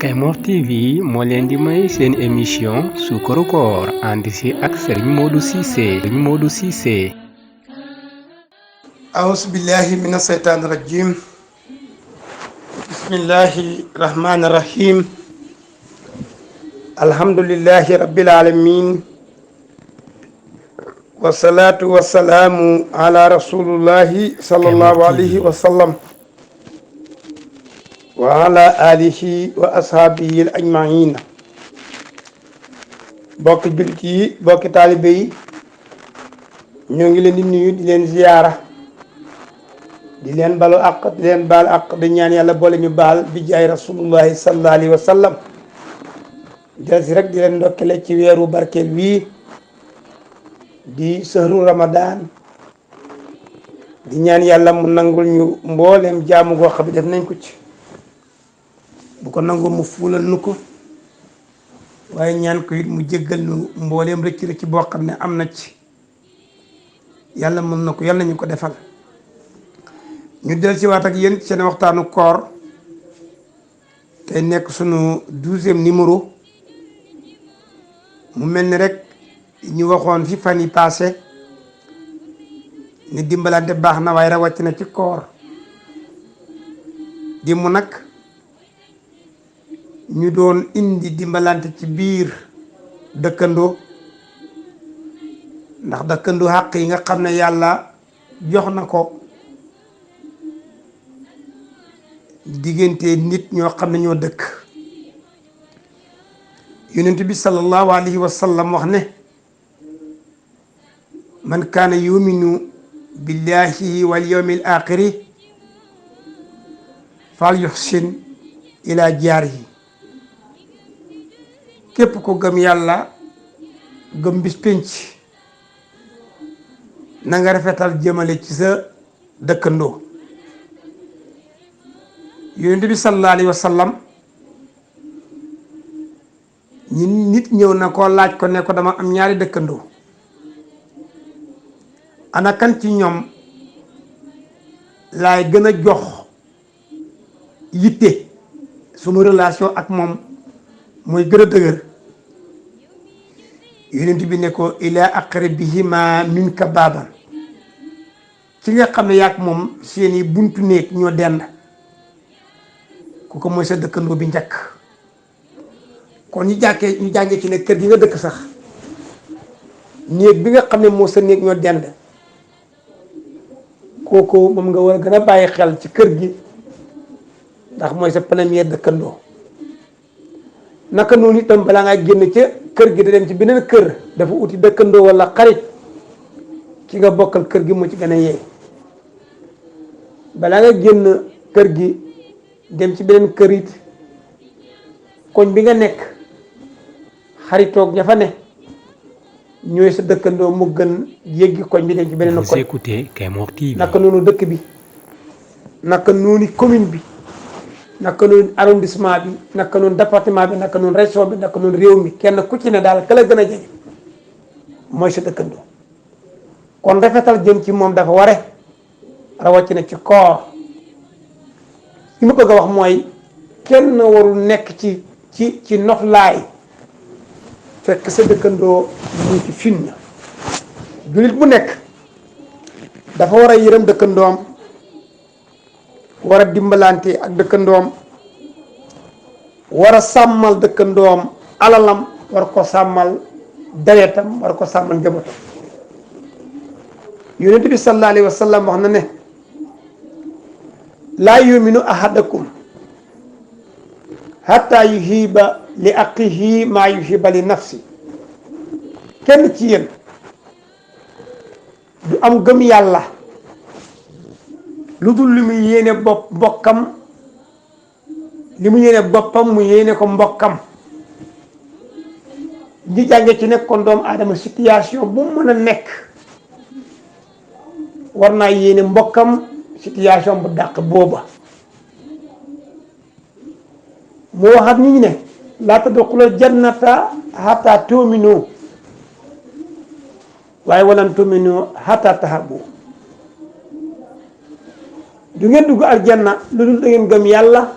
Kaymoor TV moo leen di may seen émission Suukaru Koor ànd si ak Serigne Modou Cissé. أعوذ بالله من الشيطان الرجيم بسم الله الرحمن الرحيم الحمد لله رب العالمين والصلاة والسلام على رسول الله صلى الله عليه وسلم وعلى آله وأصحابه الأجمعين bokk jullit yi bokk taalibe yi ñoo ngi leen di nuyu di leen ziyaara di leen balu àq di leen baal àq di ñaan yàlla boole ñu baal bi jaay rasulullahi sallallahu alayhi wa sallam del si rek di leen ndokkale ci weeru barkeel wii di sëhru ramadan di ñaan yàlla mu nangul ñu mbooleem jaamu goo xam ne def nañ ko ci bu ko nangoo mu fuulal nu ko waaye ñaan ko it mu jéggal nu mbooleem rëcc rëcc boo xam ne am na ci yàlla mën na ko yàlla ñu ko defal ñu del ci waat ak yéen seen waxtaanu koor tey nekk sunu 12e numéro mu mel ni rek ñu waxoon fi fan yi passé ni dimbalante baax na waaye rawatina ci koor di mu nag ñu doon indi dimbalante ci biir dëkkandoo ndax dëkkandoo xàq yi nga xam ne yàlla jox na ko diggante nit ñoo xam ne ñoo dëkk yonent bi sallallahu alayhi wa sallam wax ne man kaana yuminu billahi wal yawmil axiri fal yuhsin ila jaarihi képp ko gëm yàlla gëm bis pénc na nga rafetal jëmale ci sa dëkkandoo yonent bi sallallahu alayhi wa sallam nit ñëw na ko laaj ko ne ko dama am ñaari dëkkandoo ana kan ci ñoom laay gën a jox yitte suma relation ak moom mooy gën a dëgër yonent bi ne ko ila aqrabihima minka baaban ci nga xam ne yaak moom seeni buntu néeg ñoo dend ku ko mooy sa dëkkandoo bi njëkk kon ñu jàngee ci ne kër gi nga dëkk sax néeg bi nga xam ne moo sa néeg ñoo dend kooku moom nga war a gën a bàyyi xel ci kër gi ndax mooy sa premier dëkkandoo naka noonu itam balaa ngaa génn ca kër gi da dem ci beneen kër dafa uti dëkkandoo wala xarit ki nga bokkal kër gi moo ci gën a yeey balaa nga génn kër gi dem ci beneen kër it koñ bi nga nekk xaritoog ña fa ne ñooy sa dëkkandoo mu gën yéggi koñ bi dem ci beneen koñ. Vous écoutez Kaymoor TV. naka noonu dëkk bi naka noonu commune bi naka noonu arrondissement bi naka noonu département bi naka noonu région bi naka noonu réew mi kenn ku ci ne daal ka la gën a jege mooy sa dëkkandoo kon rafetal jëm ci moom dafa ware rawatina ci koor li ma bëgg a wax mooy kenn warul nekk ci noflaay fekk sa dëkkandoo mu ci fin na jullit bu nekk dafa war a yërëm dëkkandoom war a dimbalante ak dëkkandoom war a sàmmal dëkkandoom alalam war ko sàmmal deretam war ko sàmmal njabootam yonent bi sallallahu alayhi wa sallam wax na ne laa yuminu ahadakum hatta yuhiba li aqihi maa yuhiba li nafsi kenn ci yéen du am gëm yàlla lu dul li mu yéene mbokkam li mu yéene boppam mu yéene ko mbokkam ñi jànge ci nekkoon doomu aadama situation bu mu mën a nekk war naa yéene mbokkam situation bu dàq booba moo waxat nit ñi ne laa tadxulul jannata hatta tu'minu waaye walan tu'minu hatta tahabbu du ngeen dugg aljanna lu dul da ngeen gëm yàlla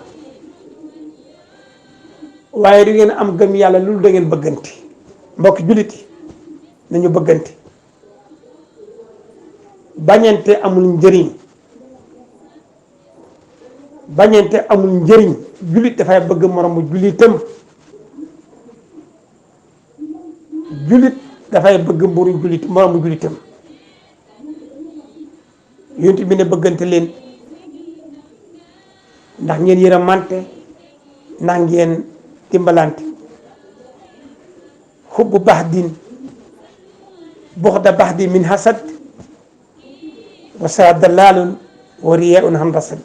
waaye du ngeen am gëm yàlla loolu da ngeen bëggante mbokk jullit yi nañu bëggante bañante amul njëriñ bañante amul njëriñ jullit dafay bëgg moromu jullitam jullit dafay bëgg moromu jullitam yonent bi ne bëggante leen ndax ngeen yërëmante ndax ngeen dimbalante xubbu baxdin buxda baxdi min hasad wa saa dalaalun wa riyaun han rasad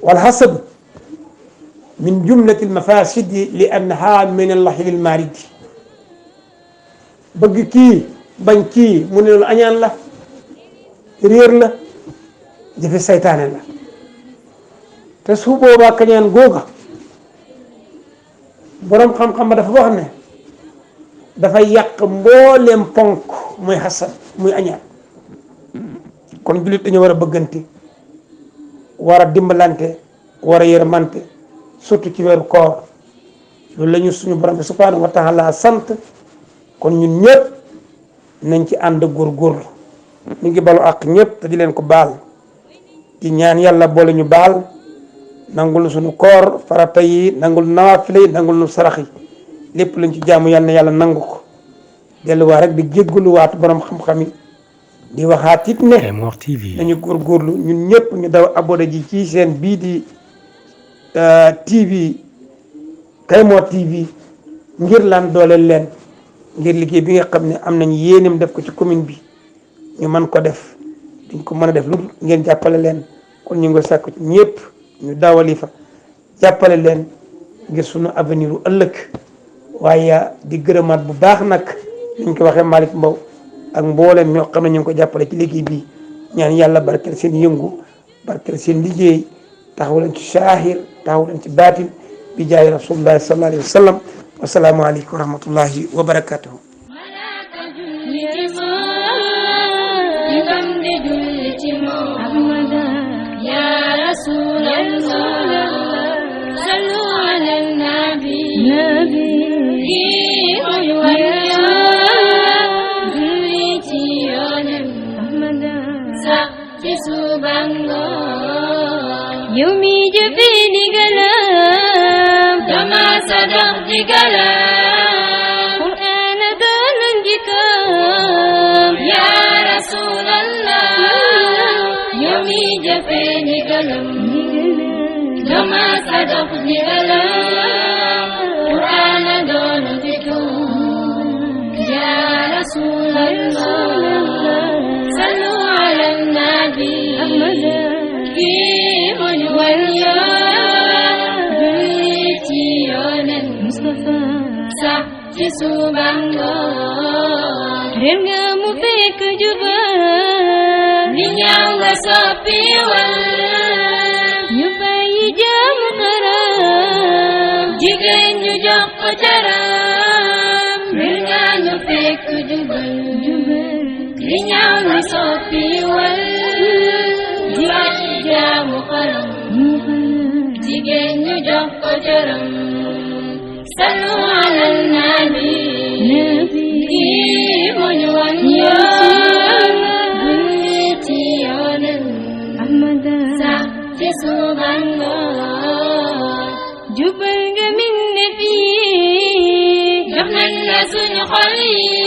wal hasad min jumlati almafasidi li annaha min allahi lil maridi bëgg kii bañ kii mu ne loolu añaan la réer la jëfe saytaane la te su boobaa kañaan googa boroom xam-xam ba dafa wax ne dafay yàq mbooleem ponk muy xasad muy añaan kon jullit dañu war a bëggante war a dimbalante war a yërmante surtout ci weeru koor loolu la ñu suñu borom bi subhanahu wa taala sant kon ñun ñëpp nañ ci ànd góorgóorlu ñu ngi balu ak ñëpp te di leen ko baal di ñaan yàlla boole ñu baal nangul suñu koor farata yi nangul nawaafile yi nangul nu sarax yi lépp luñ ci jaamu yàlla na yàlla nangu ko delluwaat rek di jégguluwaat borom xam-xam yi di waxaat it ne Kaymoor TV nañu góorgóorlu ñun ñëpp ñu daw abonné ji ci seen bii di TV Kaymoor TV ngir lan dooleel leen ngir liggéey bi nga xam ne am nañ yéenem def ko ci commune bi ñu mën ko def duñ ko mën a def lu ngeen jàppale leen kon ñu ngi sàkku ci ñëpp ñu dawali fa jàppale leen ngir sunu avenir u ëllëg waaye di gërëmaat bu baax nag niñ ko waxee Malick Mbow ak mbooleem ñoo xam ne ñu ngi ko jàppale ci liggéey bi ñaan yàlla barkeel seen yëngu barkeel seen liggéey taxaw leen ci saahir taxaw leen ci baatin bi jaay rasulullahi sallallahu alayhi wa sallam wasalaamu aleykum wa rahmatullahi wa barakatuhu رسول الله صلوا على النبي يومي جبيني قلم كما صدقت قلم قرآن دون انجكام يا رسول الله يومي جبيني قلم كما صدقت قلم قرآن دون انجكام يا رسول الله صلوا على النبي Renga mu fekk juba ni ñaaw nga soppi wal ñu bàyyi jaamu xaram jigéen ñu jox ko caram renga ñu fekk juba ni ñaaw nga soppi wal ñu bàyyi jaamu xaram jigéen ñu jox ko caram sallu ala nabi jubal nga min nabi jox nañ la suñu xol yi